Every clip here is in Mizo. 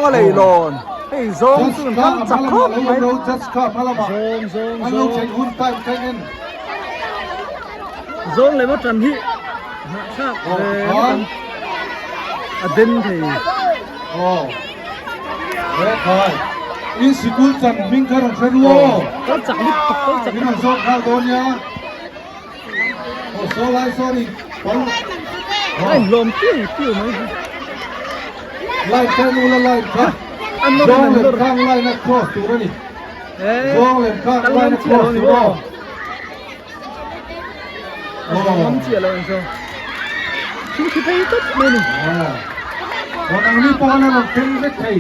A lei lawn hei zawng chu an kal chak khawp mai. Zawng zawng zawng. Zawng leh maw tan hi hahthlak ve ngawt ang. A den thei. In sikul chan hming kha rawn hre ru aw. Kal chak lutuk kal chak lutuk. In rawn zawk nghal dawn nia. Aw saw lai sorry. A inhlawm tiu tiu mai. Line kha nula line kha. Zawng lem khang line a cross tur a ni. Zawng lem khang line a cross tur aw. Aw. Ngam chiah lo ang chu. Thil khi phei tawp mai ni. Aw nang ni pawh an rawn thleng vek thei.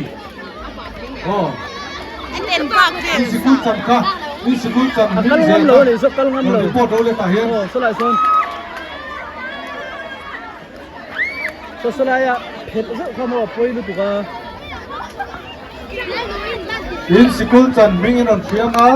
Aw. In sikul cham kha. In sikul cham kal ngam lo ani zawk kal ngam lo. Report lo le tah hian. Aw sawlai sawn. Saw sawlaia phet zeuh kha maw pawi lutuk a. In sikul chan hming in rawn hriang a.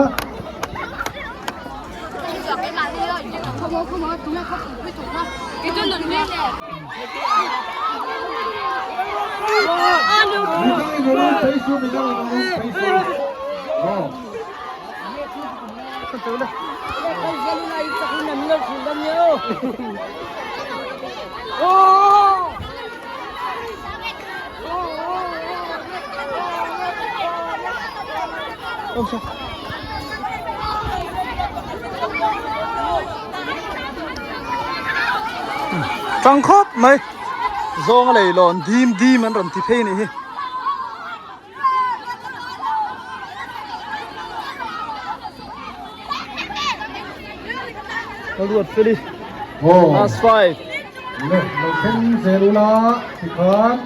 Tang khawp mai zawng a lei lawn dim dim an rawn ti phei anih hi. Ruat Feli last 5 Le lo thleng zel ula tikhan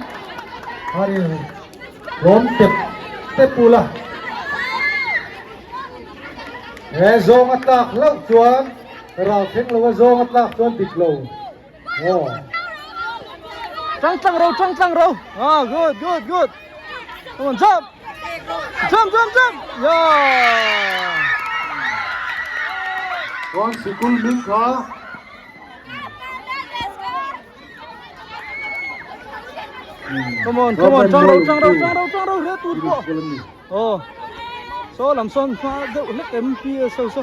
hari rawm tep tep ula he zawng a tlak hlauh chuan ral thleng lo a zawng a tlak chuan dik lo. Tang tlang ro, tang tlang ro. Ah, good, good, good. Come on, jump. Jump, jump, jump. Yeah. Chuan sikul hming kha Come on, come on, tang ro, tang ro, tang ro, tang ro, hle tut pawh. Oh. Saw lam sawn hma deuh hlek em pi a so so.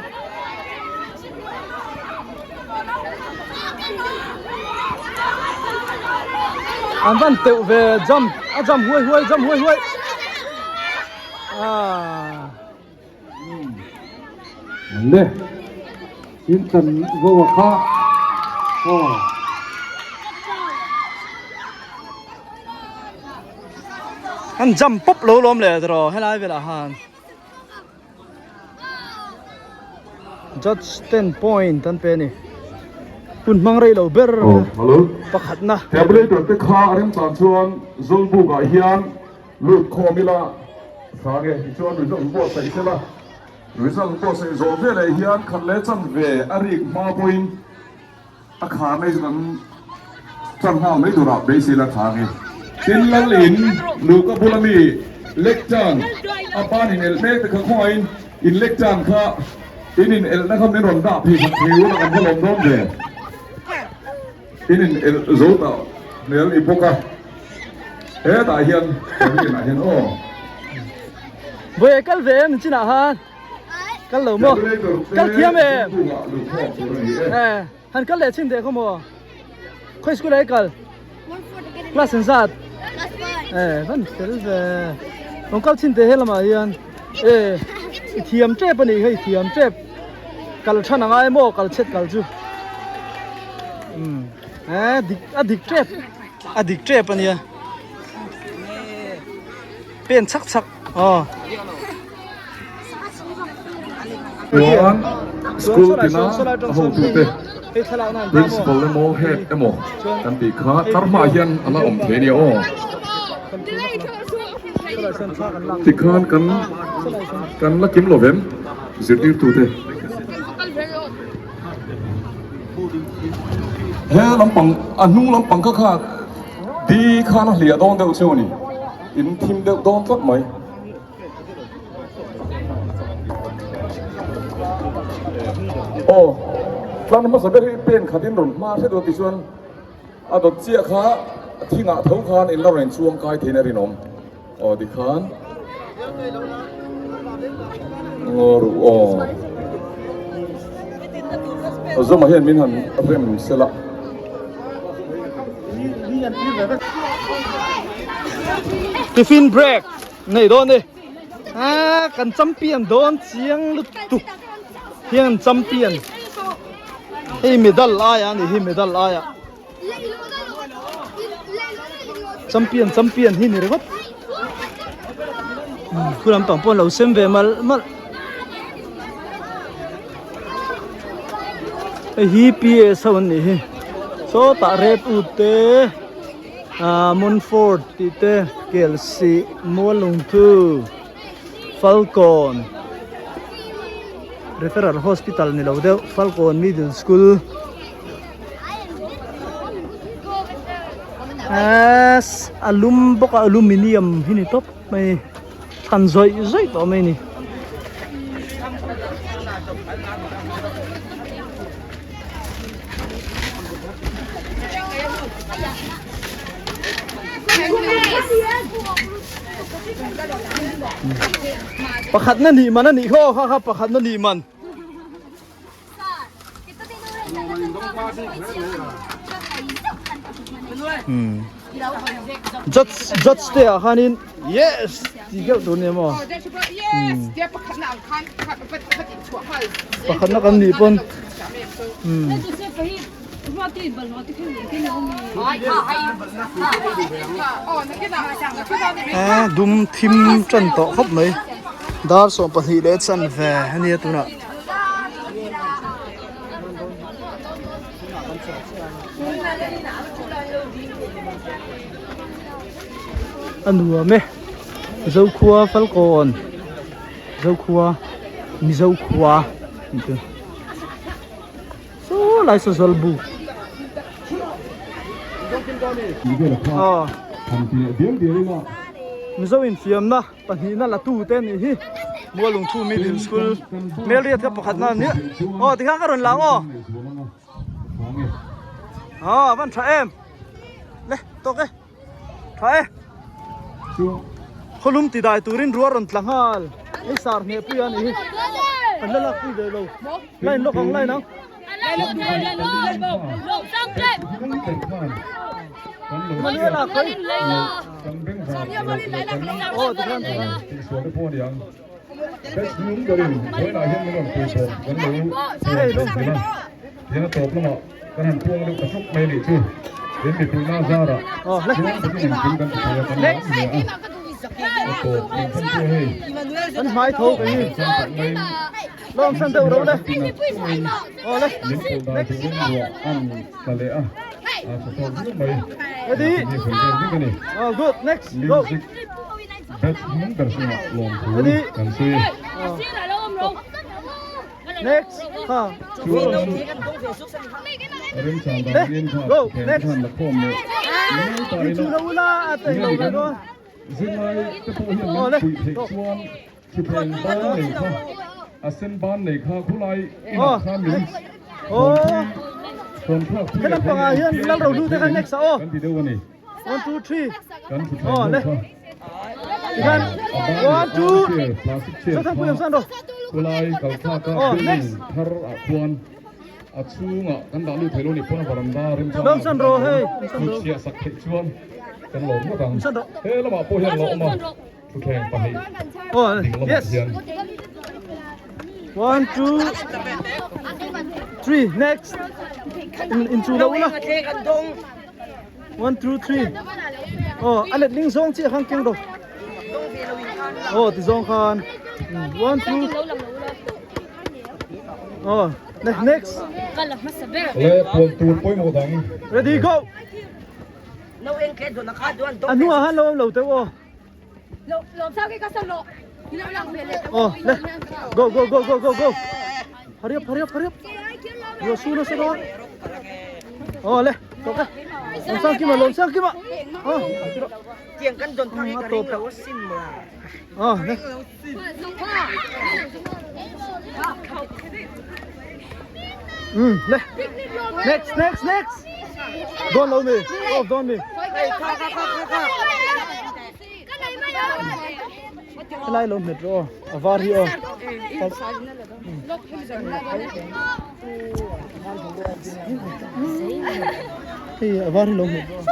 An van teuh ve jump a jump huai huai jump huai huai. Ah. Le. In chan vo kha. Oh. An jump pawp lo lawm leh tawh helai velah han judge 10 point an pe a ni hun hmang rei lo ber pakhatna. Tabulator te kha a remchang chuan Zawlbuk ah hian lut khawm ila tha nge tichuan result buatsaih sela result buatsaih zawh veleh hian khat leh chanve a rik hma pawhin A kha mai chu kan tlan nghal mai turah beisei la tha nge. Tin lal in Luka bula mi lek tan a ban in elh mek te kha khawngaih in in lek tan kha in in elh na kha min rawn dah phei sak thei ula kan va lawm dawn ve. In in elh zo ta hmel i bawk a hetah hian pavilion ah hian aw. Vawi kal ve em chinah khan. Kal lo maw? Kal thiam em? Eh, han kal leh chin deh khaw maw? Khawi school ah i kal? Class an zat? Eh, van fel ve. Rawn kal chin teh he lamah hian. Eh, i thiam tep a nih kha, i thiam tep. Kal than a ngai maw? Kal chhet kal chu. Um, eh, dik a dik tep. A dik tep a nia. Pen chak chak. Aw. Chuan school tina a hotute principal emaw head emaw kan tih kha tlar hmaah hian a la awm thei a nia aw. Tikhan kan kan la kim lo vem zirtirtute. He lampang a hnung lampang kha kha di khan a hliah dawn deuh cheu a ni. In thim deuh dawn tlat mai. Aw, tlang hmasa ber hi pen khat in rawn hma hret a tichuan a dawt chiah kha thingah tho khan in la rawn chuang kai theiin a rinawm. Aw tikhan ngaw ruh aw. Zuma hian min han rem sela. Tiffin break nei dawn ni. Ah kan champion dawn chiang lutuk hian champion. Hei medal aia a nih hi medal aia. Champion champion hi ni ringawt khu lampang pawh an lo sem ve malh malh hei hi P_S ho an nih hi sawtah red wood te ah montfort tih te kelsih muallungthu falkawn referral hospital ni lo deuh falkawn middle school. Ess a lum bawk a aluminium hi ni tawp mai thlan zawih zawih tawh mai a ni. Pakhatna nih man a nih khaw kha kha pakhatna nih man. Judge judge te ah khanin yes tih deuh tur nia maw pakhatna kan nih pawn a dum thim tan tawh khawp mai dar 22 leh chanve a nia tunah. A nuam e Zokhua Falkawn Zokhua Mizo khua tih chu saw lai saw zawl buk aw Mizo infiamna. Pahnihna la tu te nih hi Mualungthu Middle School Melriat kha pakhatna a nia aw tikhan ka rawn lang aw aw a van tha em le tawk e tha e khawlum ti dai turin ruah rawn tla nghal hei sar hneh pui a nih hi kan la lak pui ve lo line lawk ang line ang. An hmai tho ka hi. Lawm san deuh ro le. Aw le. Next. Ready? Oh good. Next. Go. Ready? Next. Ha. Go. Next. Chu lo la a tei lo la do. Aw le. Thuthleng ban nei kha a sen ban nei kha khulai inah khan min hawn thlak pui leh phei hian kan ti deuh a ni. Kan thuthleng ho kha a ban leh armchair plastic chair kha khulai kal thlak a building thar ah khuan a chhungah kan dah lut thei lo ni pawn a varanda remchang ah hnutchhiah sak theih chuan kan lawm ngawt ang. He lamah pawh hian lo awm a. Thutthleng pahnih ding lamah hian. One, two, three, next. In chu lo la. One, two, three. Oh, a let ling zawng chi khang keng ro. Oh, ti zawng khan. One, two. Oh, next, next. Le puan tur pawimawh dang. Ready, go. A hnuah khan lo awm lo teuh aw. Aw le go go go go go go hurry up hurry up hurry up yo su na sa dawn aw le tok e lawm sang kima lawm sang kima aw a tawp aw le Um le next next next dawn lo mi off dawn mi. Helai lo hmet rawh aw, a var hi aw. Hei a var hi lo hmet rawh.